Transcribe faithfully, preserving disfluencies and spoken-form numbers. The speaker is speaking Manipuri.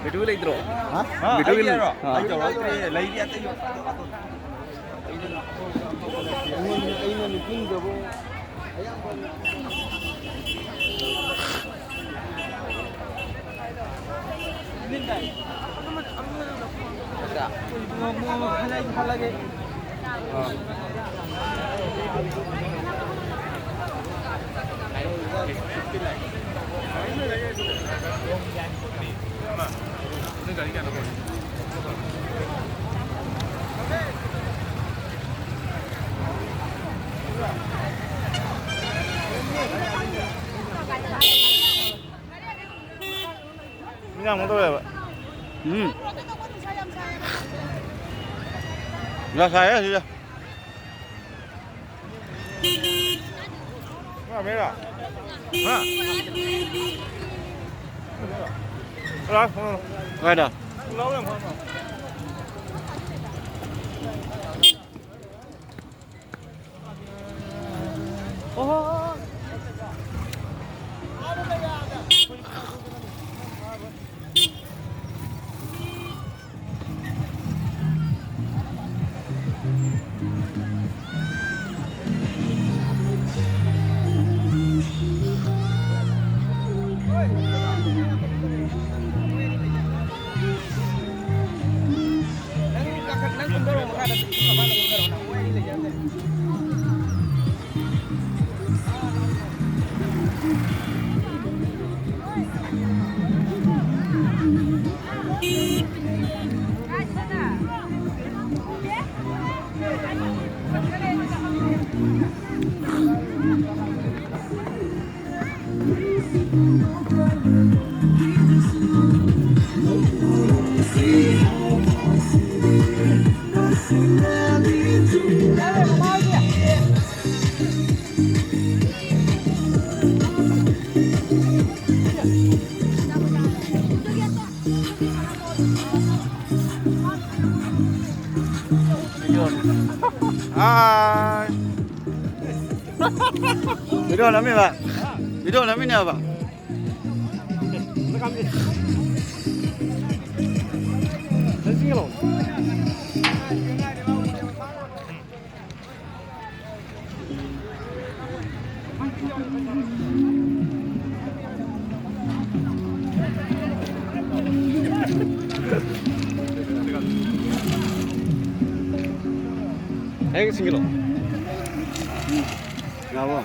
ꯚꯤꯗꯤꯑꯣ ꯂꯩꯇ꯭ꯔꯣ? ꯍꯥ? ꯚꯤꯗꯤꯑꯣꯒꯤ ꯑꯩꯒꯤꯔꯣ? ꯑꯥ꯫ ꯑꯩ ꯇꯧꯔꯛꯇ꯭ꯔꯦ꯫ ꯂꯩꯔꯤ ꯑꯇꯩ꯫ ꯑꯩꯉꯣꯟꯗ, ꯑꯩꯉꯣꯟꯗ ꯄꯤꯅꯕ ꯑꯌꯥꯝꯕ꯫ ꯏꯟꯖꯥꯡ ꯑꯃꯨꯛ ꯇꯧꯔꯦꯕ꯫ ꯎꯝ꯫ ꯉꯁꯥꯏ ꯑꯁꯤꯗ꯫ ꯉꯥ ꯃꯦꯔꯥ? ꯍꯥ? ꯂꯥꯛꯑꯣ꯫ ꯀꯥꯏꯗ? ꯂꯥꯛꯑꯣ, ꯌꯥꯝ ꯐꯔꯦ꯫ ꯍꯥꯏ꯫ ꯚꯤꯗꯤꯑꯣ ꯅꯝꯃꯤꯕ? ꯚꯤꯗꯤꯑꯣ ꯅꯝꯃꯤꯅꯦꯕ? ꯍꯦꯛ ꯁꯤꯡꯒꯤꯜꯂꯣ꯫ ꯌꯥꯕ꯭ꯔꯣ?